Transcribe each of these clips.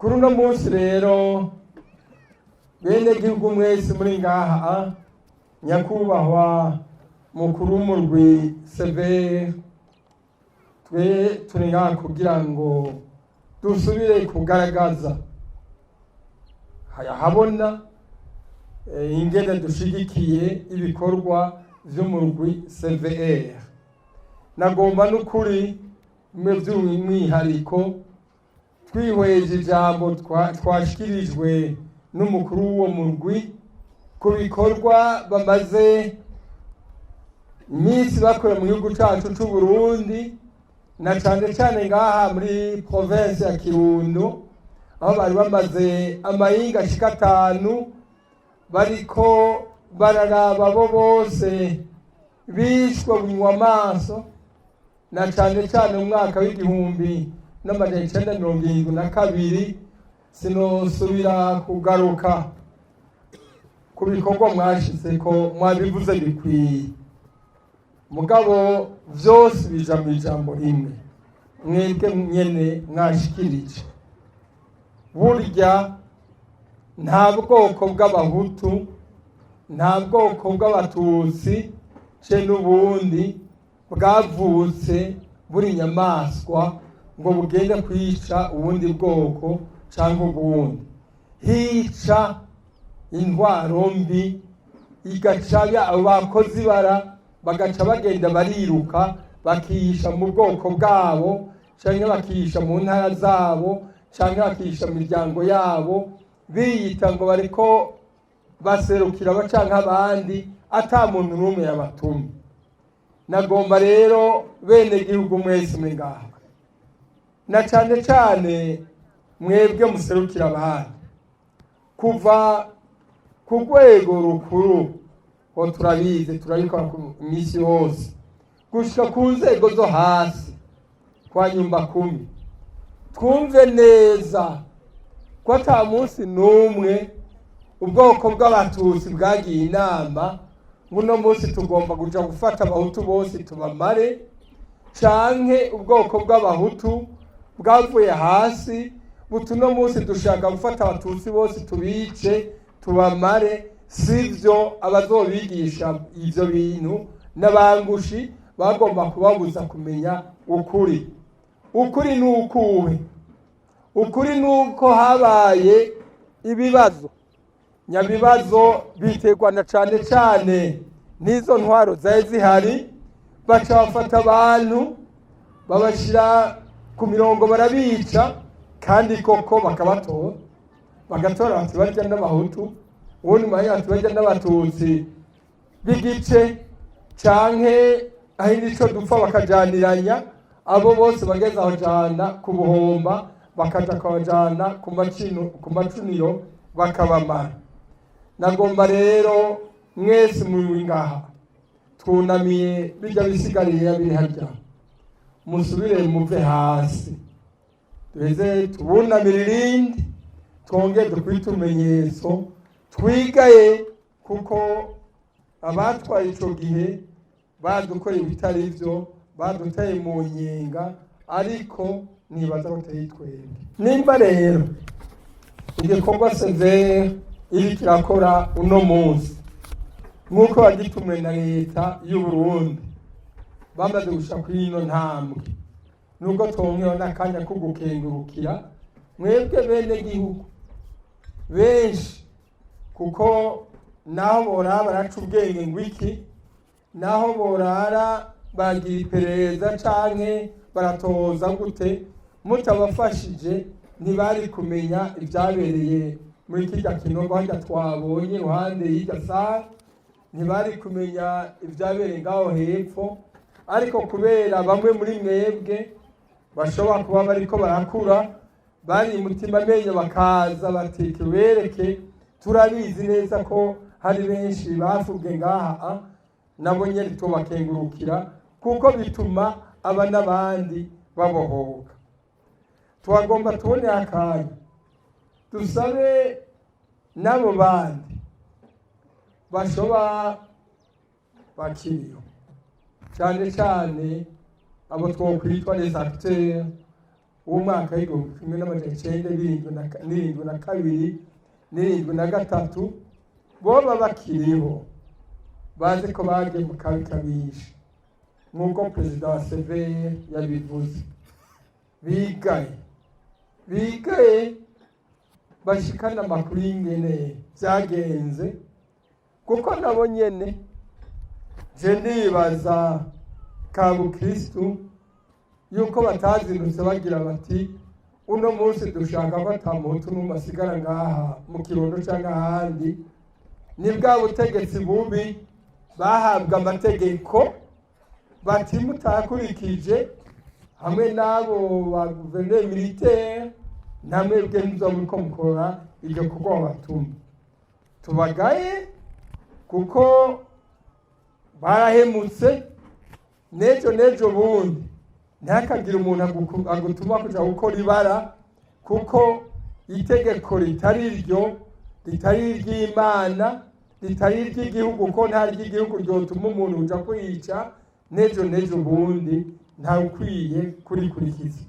Kuri uno munsi rero, bene gihugu mwese muri ngaha, nyakubahwa mukuru w'umurwi CVR, twe turi ngaha kugira ngo dusubire kugaragaza hayahabona ingene dushigikiye ibikorwa vy'umurwi CVR. Nagomba n'ukuri mwe by'umwihariko, twihweje ijambo twashikirijwe n'umukuru w'uwo murwi ku bikorwa bamaze iminsi bakora mu gihugu cacu c'u Burundi, na cane cane ngaha muri province ya Kirundo, aho bari bamaze amahinga ashika 5 bariko bararaba abo bose bishwe bunywa amaso, na cane cane mu mwaka w'1972. Sinosubira kugaruka ku bikorwa mwashizeko, mwabivuze bikwiye, mugabo vyose bija mu ijambo rimwe mwebwe nyene mwashikirije: burya nta bwoko bw'Abahutu, nta bwoko bw'Abatutsi ce n'ubundi bwavutse buri inyamaswa ngo bugende kwica ubundi bwoko cyangwa ubundi. Hica intwaro mbi, igaca abo bakozi bara bagaca bagenda bariruka, bakihisha mu bwoko bwabo, cyangwa bakihisha mu ntara zabo, cyangwa bakihisha mu miryango yabo, biyita ngo bariko baserukira bacanka abandi, ata muntu n'umwe yabatumye. Nagomba rero, bene gihugu mwese muri ngaha, na cane cane mwebwe muserukira abandi, kuva ku rwego rukuru ho turabizi, turabikora ku minsi yose, gushika ku nzego zo hasi kwa nyumba kumi, twumve neza ko ata munsi n'umwe ubwoko bw'Abatutsi bwagiye inama ngo uno munsi tugomba kuja gufata Abahutu bose tubamare, canke ubwoko bw'Abahutu bwavuye hasi buti uno munsi dushaka gufata Abatutsi bose tubice tubamare. Sivyo. Abazobigisha ivyo bintu n'abangushi bagomba kubabuza kumenya ukuri. Ukuri ni ukuhe? Ukuri ni uko habaye ibibazo nyabibazo biterwa na cane cane n'izo ntwaro zari zihari, baca bafata abantu babashyira ku mirongo barabica, kandi koko bakabatora, bagatora bati barya n'Abahutu, ubundi mwanya bati barya n'Abatutsi b'igice, canke aho nico dupfa, bakajaniranya abo bose bageze aho jana ku buhomba, bakaja kubajana ku macuniro bakabamara. Nagomba rero mwese muri ngaha twunamiye bijya bisigariye biri harya, musubire muve hasi, duheze tubunamire irindi, twongere dukwite utumenyetso twigaye, kuko abatwaye ico gihe badukoreye ibitari vyo, baduteye mu nyenga, ariko nibaza ko tutari twebwe. Nimba rero igikorwa CVR iriko irakora uno munsi, nk'uko wagitumwe na leta y'u Burundi, bamaze gushika kuri ino ntambwe, nubwo twongewe n'akanya ko gukengurukira mwebwe bene gihugu benshi, kuko naho borara baraca ubwenge ngo iki, naho borara baragira iperereza canke baratoza gute, mutabafashije ntibari kumenya ibyabereye muri kirya kinogo harya twabonye iruhande y'irya sare, ntibari kumenya ibyabereye ngaho hepfo. Ariko kubera bamwe muri mwebwe bashobora kuba bariko barakura, bari mutima amenyo, bakaza bati tubereke. Turabizi neza ko hari benshi bafubwe ngaha, nabo nyene tubakengurukira, kuko bituma aba n'abandi babohoka. Twagomba tubone akanya dusabe n'abo bandi bashoba bakiriho, cyane cyane abo twokwitwa les acteurs. w'umwaka w'1972, 73, boba bakiriho bazi ko bagiye mu kabi kabisha, nk'uko perezida wa CVR yabivuze. Bigaye, bigaye, bashikana amakuru y'ingene byagenze, kuko nabo nyene je nibaza kabukristu yuko batazindutse bagira bati: "Uno munsi dushaka ko ata muhutu n'umwe asigara ngaha mu Kirundo canke ahandi." Ni bwa butegetsi bubi bahabwa amategeko bati: "Mutakurikije hamwe n'abo ba guverineri militaire, namwebwe ntimuzoba muriko mukora iryo korwa babatuma." Tubagaye kuko barahemutse. N'ejo n'ejo bundi ntihakagire umuntu agutuma kuja gukora ibara, kuko itegeko ritari ryo, ritari iry'Imana, ritari iry'igihugu, ko nta ry'igihugu ryotuma umuntu uja kwica, n'ejo n'ejo bundi ntawe ukwiye kurikurikiza.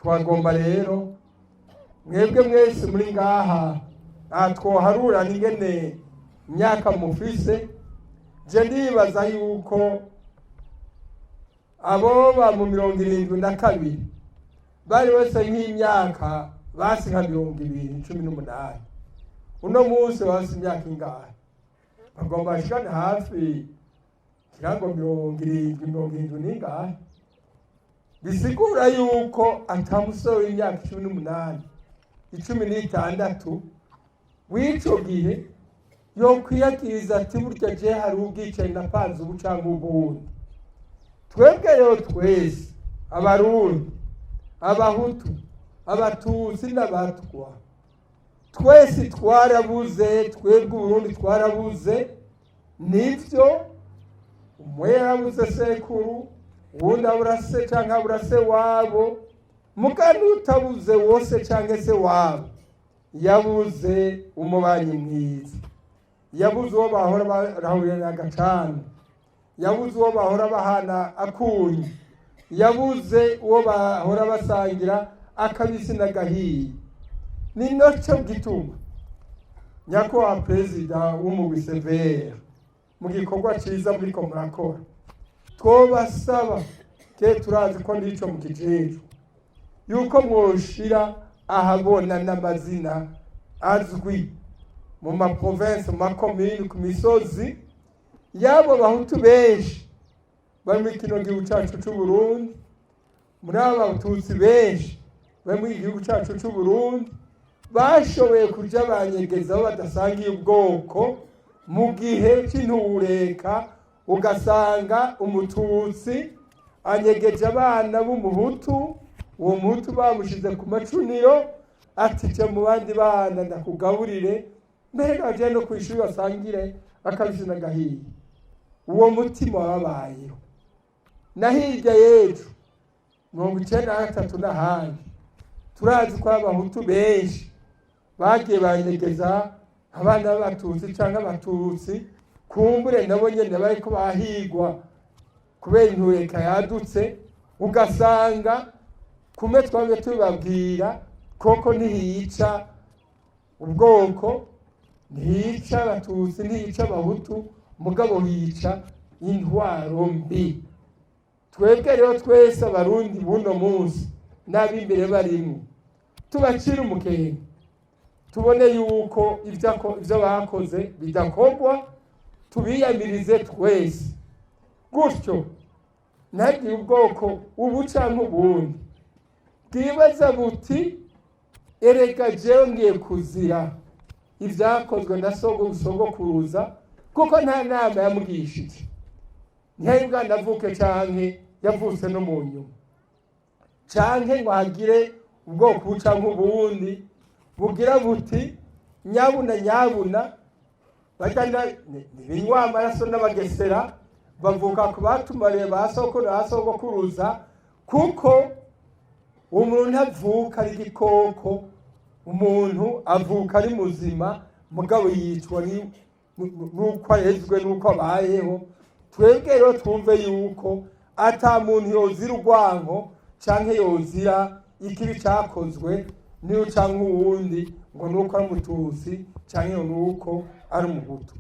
Twagomba rero mwebwe mwese muri ngaha, aha twoharura n'ingene imyaka mufise. Je ndibaza yuko aboba mu 72 bari bose nk'imyaka basi nka 20, 18. Uno munsi basi imyaka ingahe? Bagomba bashikane hafi kirango 70, 70 n'ingahe. Bisigura yuko ata musore w'imyaka 18, 16 w'ico gihe yokwiyagiriza ati: "Burya je hari ubwicanyi napanze ubu canke ubundi." Twebwe rero twese Abarundi, Abahutu, Abatutsi n'Abatwa, twese twarabuze. Twebwe Uburundi twarabuze, nivyo. Umwe yarabuze sekuru, uwundi abura se canke abura se wabo. Muga n'utabuze wose canke se wabo, yabuze umubanyi mwiza, yabuze uwo bahora barahurira agacana, yabuze uwo bahora bahana akunyu, yabuze uwo bahora basangira akabisi n'agahiye. Ni nacyo gituma, nyakubahwa perezida w'umugwi CVR, mu gikorwa ciza muriko murakora, twobasaba ke turazi ko nico mukijejwe, yuko mwoshira ahabona n'amazina azwi mu maprovinsi, mu makomini, ku misozi y'abo Bahutu benshi bari muri kino gihugu cacu c'Uburundi, muri abo Batutsi benshi bari muri igihugu cacu c'Uburundi, bashoboye kuja banyegeza aho badasangiye ubwoko mu gihe c'intureka, ugasanga Umututsi anyegeje abana b'Umuhutu, uwo Muhutu bamushize ku macuniro, ati: "Je mu bandi bana ndakugaburire, mbere baje no kw'ishuri basangire akabisi n'agahiye." Uwo mutima wababayeho na hirya y'ejo 93 n'ahandi. Turazi ko Abahutu benshi bagiye banyegeza abana b'Abatutsi canke Abatutsi, kumbure nabo nyene bariko bahigwa kubera intureka yadutse, ugasanga kumwe twamye tubabwira koko ntihica ubwoko, ntihica Abatutsi, ntihica Abahutu, mugabo hica intwaro mbi. Twebwe rero twese Abarundi buno munsi n'ab'imbere barimwo, tubacire umukenke, tubone yuko ivyo bakoze bidakorwa, tubiyamirize twese gutyo, ntagire ubwoko ubu canke ubundi bwibaza buti: "Erega jewe ngiye kuzira ivyakozwe na sogokuruza," kuko nta nama yamugishije, ntiyari bwanavuke canke yavutse no mu nyuma, canke ngo hagire ubwoko ubu canke ubundi bugira buti: "Nyabuna nyabuna, barya ntibinywa amaraso n'Abagesera, bavuka ku batumariye ba sokuru na sogokuruza." Kuko umuntu ntavuka ari igikoko, umuntu avuka ari muzima, mugabo yicwa n'uko arezwe, n'uko abayeho. Twebwe rero twumve yuko ata muntu yozira urwanko canke yozira. Ikibi cyakozwe niyo cyangwa uwundi, ngo ni uko ari Umututsi cyangwa ni uko ari Umuhutu.